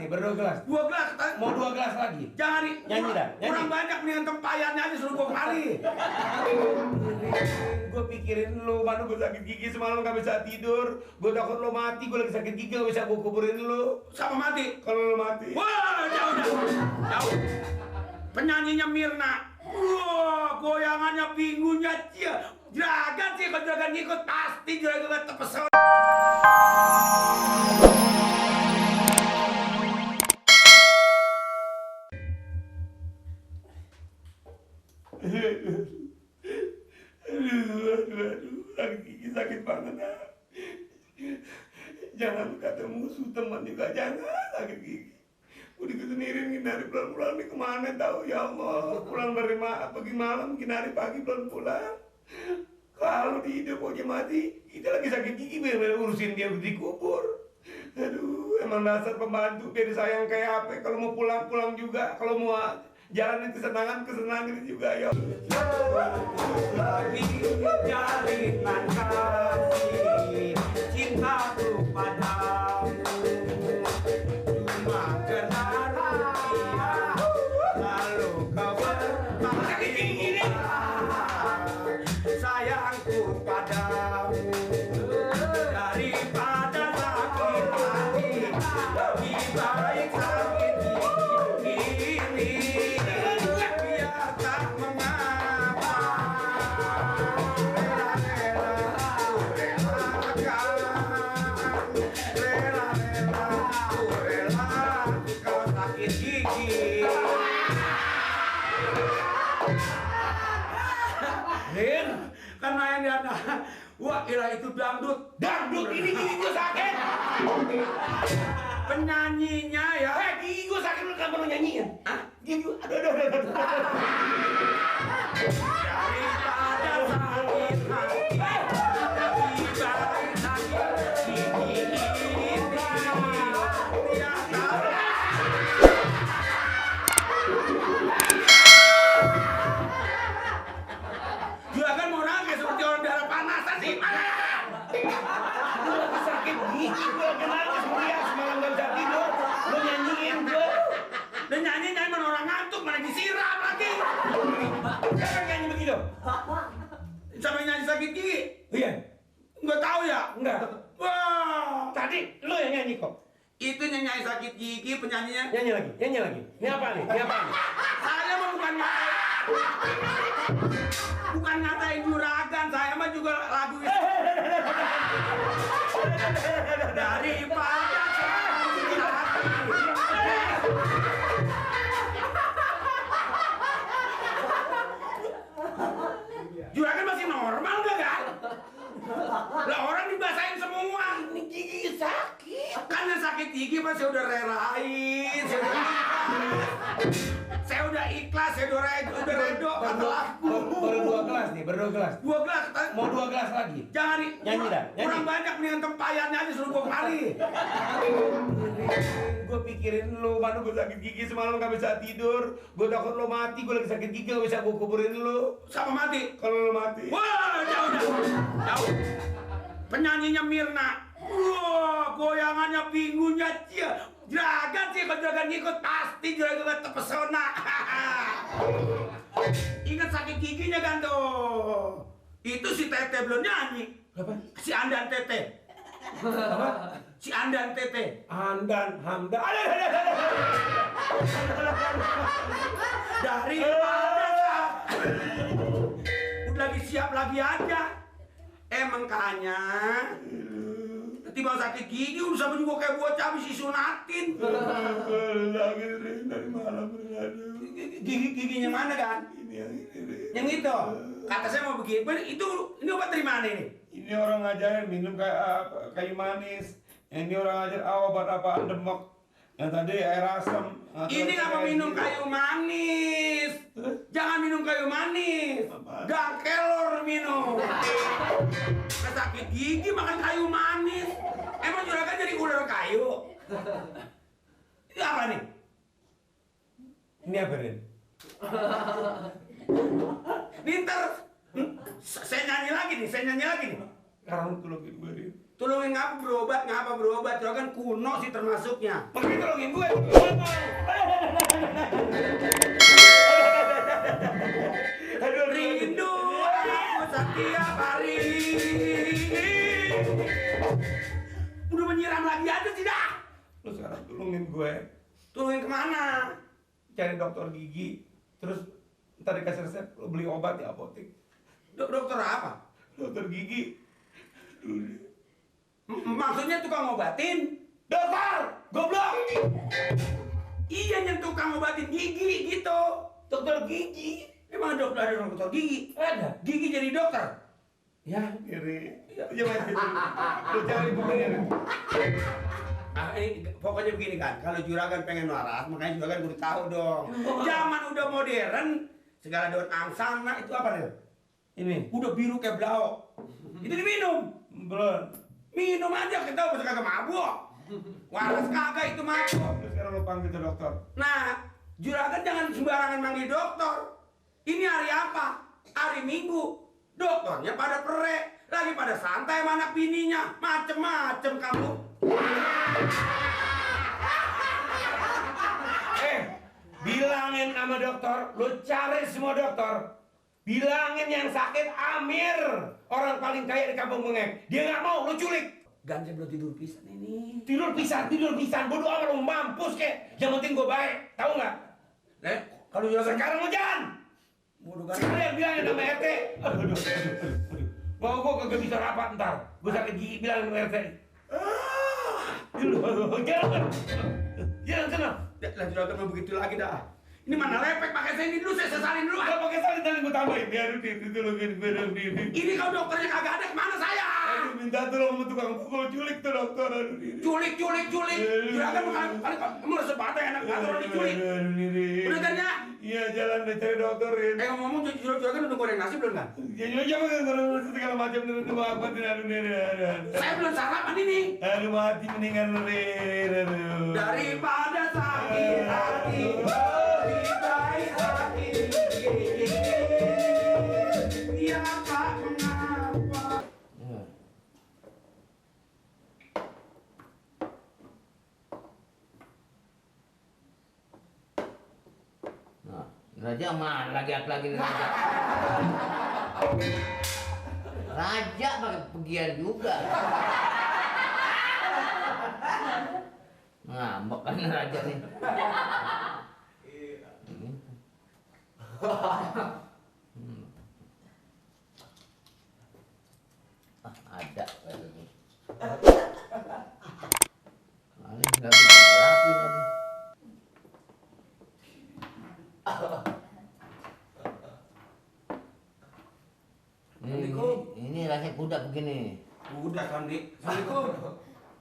nih, berdua gelas. 2 gelas. Mau 2 gelas lagi? Jangan nyanyi dah. Kurang banyak mendingan tempayannya aja suruh gua kemari. Gue pikirin lu, mana gue sakit gigi semalam gak bisa tidur. Gue takut lo mati, gue lagi sakit gigi gak bisa gue kuburin lu. Sama mati. Kalau lo mati. Wah, jauh. Penyanyinya Mirna. Wah, goyangannya pingunya cia. Juragan sih, kalau juragan ngikut pasti juragan terpesona. Sakit gigi sakit banget. Jangan kata musuh teman juga jangan sakit gigi. Udah kesenirin Kinari pulang-pulang nih kemana tahu ya Allah. Pulang dari pagi malam, Kinari pagi pulang. Kalau di hidup aja mati, kita lagi sakit gigi bener-bener urusin dia dikubur. Aduh, emang dasar pembantu biar disayang kayak apa. Kalau mau pulang juga, kalau mau jalanin kesenangan juga ya. Lagi jalinan kasih cintaku padamu. Cuma kenal dia, lalu kau bertanya sayangku padamu. Daripada sakit hati, lebih baik sakit gigi ini. Biar tak mengapa, rela kau sakit gigi. Rin, karena yang dia ada, wah gila itu dangdut. Dangdut ini gigi gue sakit. Penyanyinya ya. Gigi gue sakit lu kenapa lu nyanyiin? Hah? Gigi gue, aduh. Daripada sakit hati, lebih baik sakit gigi ini. Ya tahu. Juragan mau nangis seperti orang darah panasan sih. Gue lagi sakit gigi, gue lagi nangis meriah semalam gak bisa tidur. Lu nyanyiin gue. Dan nyanyi mana orang ngantuk, mana disiram lagi. Jangan nyanyi begitu. Sampai nyanyi sakit gigi. Iya. Nggak tahu ya? Enggak. Wah. Tadi lu yang nyanyi kok. Itu yang nyanyi sakit gigi penyanyinya. Nyanyi lagi. Ini apa nih? Saya mah bukan ngatain juragan, saya mah juga lagu itu. Daripada sakit hati. Juragan masih normal gak kan? Lah orang dibasahin semua. Ini gigi sakit. Kan yang sakit gigi mah saya udah relain, saya udah ikhlas, saya udah redo kata lagu. Baru 2 gelas nih, baru 2 gelas. 2 gelas. Mau 2 gelas lagi? Jangan nyanyi dah. Kurang banyak mendingan tempayannya aja suruh gua kemari. Gue pikirin lu, mana gue sakit gigi semalam gak bisa tidur. Gue takut lo mati, gue lagi sakit gigi gak bisa gue kuburin lu. Sama mati. Kalau lo mati. Wah, jauh. Penyanyinya Mirna. Wah, goyangannya pingunya cia. Juragan sih, kalau juragan ngikut pasti juragan terpesona. Ingat sakit giginya kan tuh. Itu si Tete belum nyanyi. Apa? Si Andan Tete. Apa? Si Andan Tete. Hamdan. Daripada udah lagi siap lagi aja. Emang kanya tiba sakit gigi udah sama juga kayak bocah habis disunatin. Lagi dari malam. Giginya mana kan? Yang itu. Kata saya mau begini. Ini obat dari mana ini? Ini orang ngajarin minum kayak kayu manis. Ini orang ngajar obat apaan demok. Yang tadi air asam. Ini nggak mau minum kayu manis. Jangan minum kayu manis. Gak kelor minum. Sakit gigi makan kayu manis. Emang juragan jadi ular kayu? Ini apa nih? Ini apa, Rin? Nintar saya nyanyi lagi nih. Sekarang tuh lagi gue, Rin. Tolongin ngapa berobat, Juragan kuno sih termasuknya. Makanya tolongin gue. Rindu aku setiap hari. Udah menyiram lagi aja sih dah. Lu sekarang tolongin gue. Tolongin kemana? Cari dokter gigi. Terus ntar dikasih resep, lu beli obat di apotek. Dokter apa? Dokter gigi. Maksudnya tukang ngobatin? Dokter! Goblok! Iya yang tukang ngobatin gigi gitu. Dokter gigi. Emang ada dokter gigi? Ada. Gigi jadi dokter? Ya, kiri. Jangan gitu. Lu cari pokoknya. Nah, ini pokoknya begini kan, kalau Juragan pengen waras, makanya Juragan kudu tahu dong. Zaman udah modern, segala daun angsana itu apa nih? Ini. Udah biru kayak belauk. Itu diminum. Belum. Minum aja, kita udah kagak mabuk. Waras kagak itu mabuk. Terus sekarang lu panggil tuh dokter. Nah, Juragan jangan sembarangan manggil dokter. Ini hari apa? Hari Minggu. Dokternya pada perek, lagi pada santai sama anak bininya. Macem-macem kamu. Bilangin sama dokter, lu cari semua dokter. Bilangin yang sakit Amir, orang paling kaya di kampung Bengek. Dia nggak mau, lu culik. Ganja belum tidur pisan ini. Tidur pisan. Bodoh amat lu mampus kek. Yang penting gue baik, tahu nggak? Kalau Juragan Sekarang lu jalan. bodoh kan. Sekalian bilangin sama RT. Aduh. Mau gue kagak bisa rapat ntar. Gue sakit gigi, bilangin sama RT. Jalan sana. Lah Juragan mau begitu lagi dah. Ini mana lepek pakai saya ini dulu, saya sesalin dulu. Gak pakai salin tadi gue tambahin. Biar itu lo Ini kalau dokternya kagak ada kemana saya? Aduh, minta tolong sama tukang pukul, culik tuh dokter. Aduh, Culik. Juragan kamu nggak sepatah enak ngatur orang diculik. Udah kan ya? Iya, jalan deh cari dokterin. Ngomong Juragan udah goreng nasi belum kan? Ya jangan ngomong segala macam itu apa aduh. Saya belum sarapan ini. Aduh, mati mendingan aduh. Daripada sakit hati, lebih baik hati. Ya Pak, mengapa? Nah, Raja mana lagi nih Raja? Raja pakai pegian juga. Ngambek kan Raja nih. Ada kayaknya. Paling nggak bisa rapi lagi. Ini rasanya kuda begini. Udah Sandi. Assalamualaikum.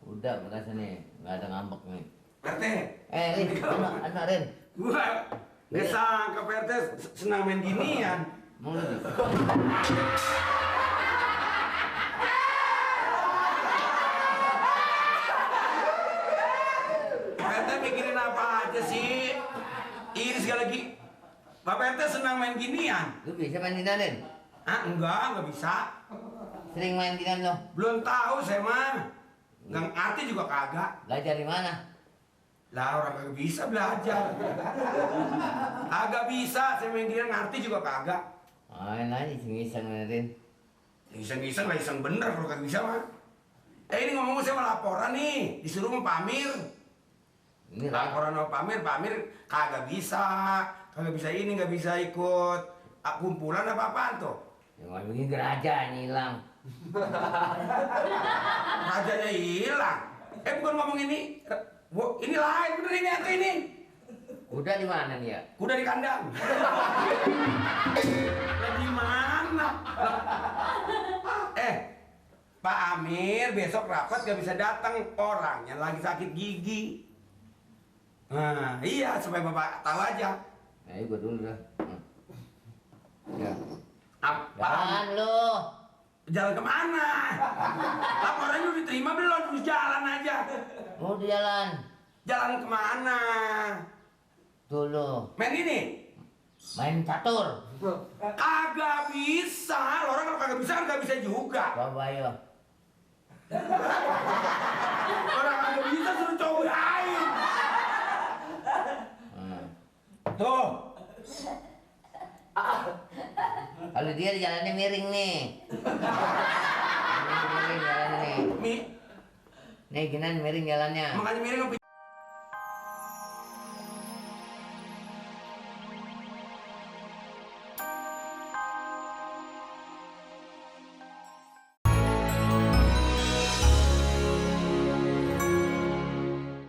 Udah makasih nih, nggak ada ngambek nih. RT. Rin, anak Rin. Gua desa ke PRT senang main ginian. Mau lagi? PRT mikirin apa aja sih? Ini sekali lagi. Pak PRT senang main ginian. Lu bisa main ginian, Rin? Ah, enggak bisa. Sering main ginian lo? Belum tahu saya mah. Nggak ngerti juga kagak. Belajar di mana? Lah orang kagak bisa belajar. Kagak bisa, saya main ginian ngerti juga kagak. Main aja iseng-iseng Rin. Iseng-iseng lah, iseng bener kalau kagak bisa mah. Ini ngomong saya mau laporan nih, disuruh sama Pak Amir. Ini Laporan sama Pak Amir kagak bisa ini, nggak bisa ikut kumpulan apa-apaan tuh. yang ngomongin raja hilang. Rajanya hilang. Bukan ngomong ini. Ini lain bener ini aku ini. Kuda di mana nih ya? Kuda di kandang. Lah di mana? Pak Amir besok rapat gak bisa datang, orangnya lagi sakit gigi. Nah, iya supaya Bapak tahu aja. Nah, gua dulu dah. Ya. Apa? Jalan lo. Jalan kemana? Laporannya udah diterima belum? Terus jalan aja. Mau di jalan. Jalan kemana? Dulu. Main ini? Main catur. Kagak bisa. Orang kalau kagak bisa kan kagak bisa juga. Coba ayo. Orang kagak bisa suruh cobain. Nah. Tuh. Kalau dia jalannya miring nih. Miring jalannya nih. Mi, Nih gini miring jalannya. makanya miring